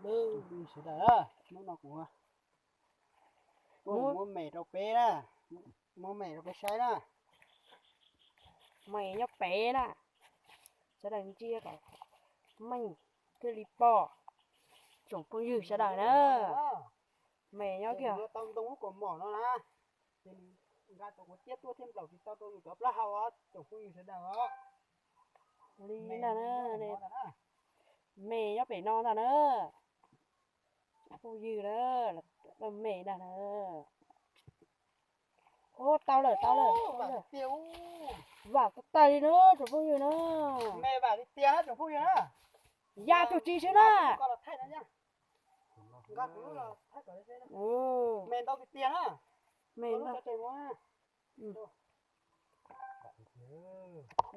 Sawv daws na, hnub no kuv tuaj muab me rau peb na, muab me rau peb saib na. Me nyob pem na, sawv daws ntsia kom meej thiaj li pom. Tsoom phooj ywg sawv daws na, me nyob kiag tau ntoo lub kaus mom no na, ces nws nqa cov kuv ciab tuaj thiaj nplaum tsis tau rau yus cov plaub hau os tsoom phooj ywg sawv daws os. Li ntag na, me nyob pem no ntag na. Phooj ywg na, me ntag na. Ua tau lawm, tau lawm, tau lawm. Vam tag tag li na tsoom phooj ywg na. Me vam li tiag tsoom phooj ywg na. Ya tug tsis xwb na. Me ntau tiag tiag na.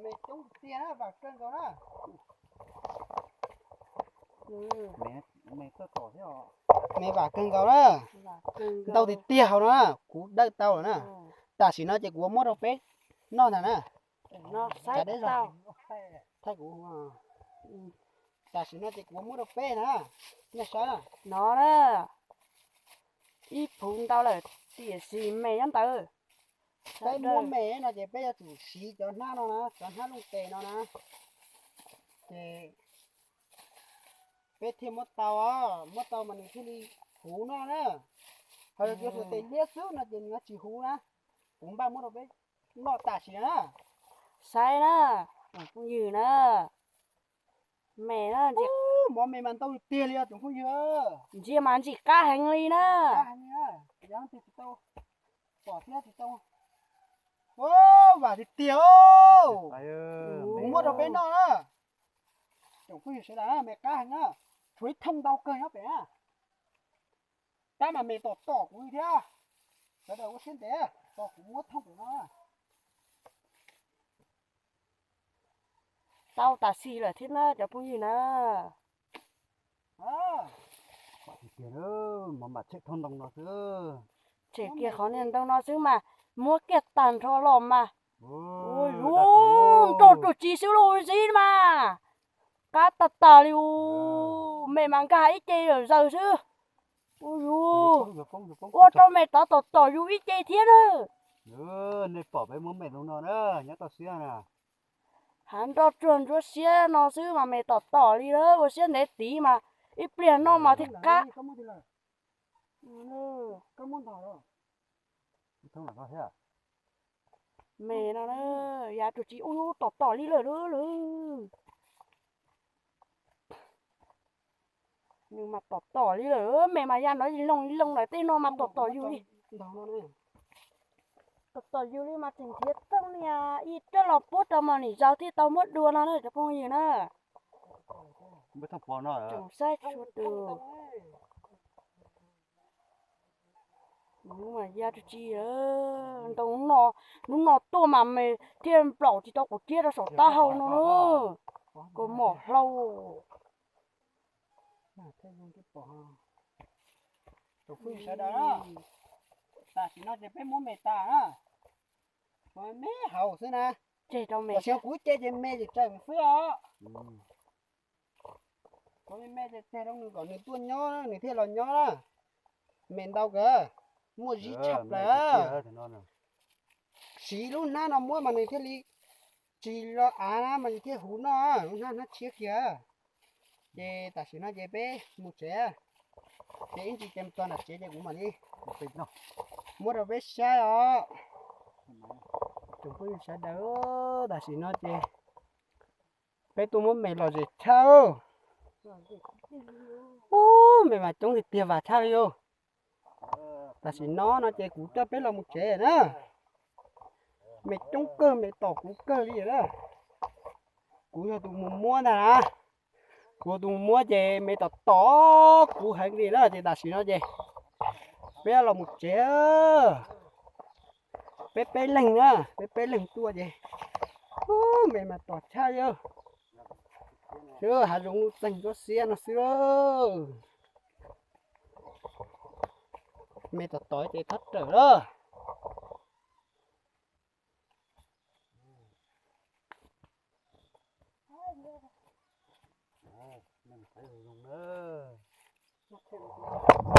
Me coob tiag na, vam kawg nkaus na. Me vam kawg nkaus na. Ntau tiag tiag hauv no na, kuv dawj tau lawm na. Tam sim no ces kuv muab rau peb noj ntag na. Thaij kuv. Tam sim no ces kuv muab rau peb na, nej saib na. No na, ib phuv ntau lawm, tiam sis me nyob ntawd. Peb muab me no ces peb yuav tsum siv cov hnab no na, cov hnab looj tes no na, ces peb thiaj muab tau, muab tau mas nws thiaj li huv noj na. Ho yog cov tes liab xwb no ces nws yuav tsis huv na. Kuv npaj muab rau peb noj tam sim na. Saib na, tsoom phooj ywg na, me na, mov me mas ntau tiag li os tsoom phooj ywg. Ntsia mas ntsim qab heev li na. Pom thiab tsis tau. Vam tiag tiag, kuv muab rau peb noj na. Tsoom phooj ywg sawv daws, me qab heev na, tshuav ib thooj ntau kawg nyob pem na. Tab mas me tom tom kuv li thiab. Sawv daws ua siab ntev, tos kuv muab thooj pem no. Tau tam sim lawm thiab na cov phooj ywg na. Tshem kiag qhov niag ntoo no xwb mas muab kiag tag nrho los mas. Ua yuv nrog ruam tsis xwb lauj zib mas. Qab tas tas li, me mas nkag ib ce zawm zaws xwb. Ua yuv, ua rau me rov tom tom yus ib ce thiab na. Nej pom peb muab me zoo no na, nyob toj siab na. Hav nroj tsuag ntsuab siab no xwb mas me tom tom li lawm, ua siab ntev tid mas ib pliag noj mas thiaj qab. Me no na, yav tus tsis ub tom tom li lawm. Nws mas tom tom li lawm, me mas ya nov ib loo ib loo lawm, tej no mas tom tom yus li. Tom tom yus li mas tseem nrhiav txooj niag ib rab los puab rau mas nim zaus thiaj tau muab dua no na cov phooj ywg na. Tsoom saib tshua tus. Hnub mas ya tsi, ntoo no, hnub no tuaj mas me thiaj nplaum tsis tau kuv ciab rau saum taub hau no na. Kaus mom hlau. Tam sim no ces peb muab me tas na. Me haus xwb na. Tseg rau me, kuv ces me ces tsawm xwb os. Kuv me me ces tseg rau nws kom nws tuaj nyob nws thiaj los nyob na. Me ntau kawg, muaj zib tshaj plaws. Siv lub hnab no muab mas nws thiaj li tsis los av na mas nws thiaj huv noj, lub hnab hnab tshiab kiag. Ces tam sim no ces peb mus tsev, ces ib ntsis ces txog nram tsev ces kuv mam li muab rau peb saib os. Tsoom phooj ywg sawv daws, tam sim no ces peb tuaj muab me lom zem tshaj. Ub, me mas coob tiag tiag vam tshaj li os. Tam sim no no ces kuv coj peb los mus tsev na. Me coob kawg, me tom kuv kawg li na. Kuv yog tus mus muab ntag na. Kuv tus mus muab ces me tom tom kuv heev li na, ces tam sim no ces peb los mus tsev. Peb peb leeg na, peb peb leeg tuaj ces, ub, me mas tom tshaj li. Hav zoov nuj txeeg ntsuab xiab no xwb. Me tom tom ces thab rawm lawm. Ua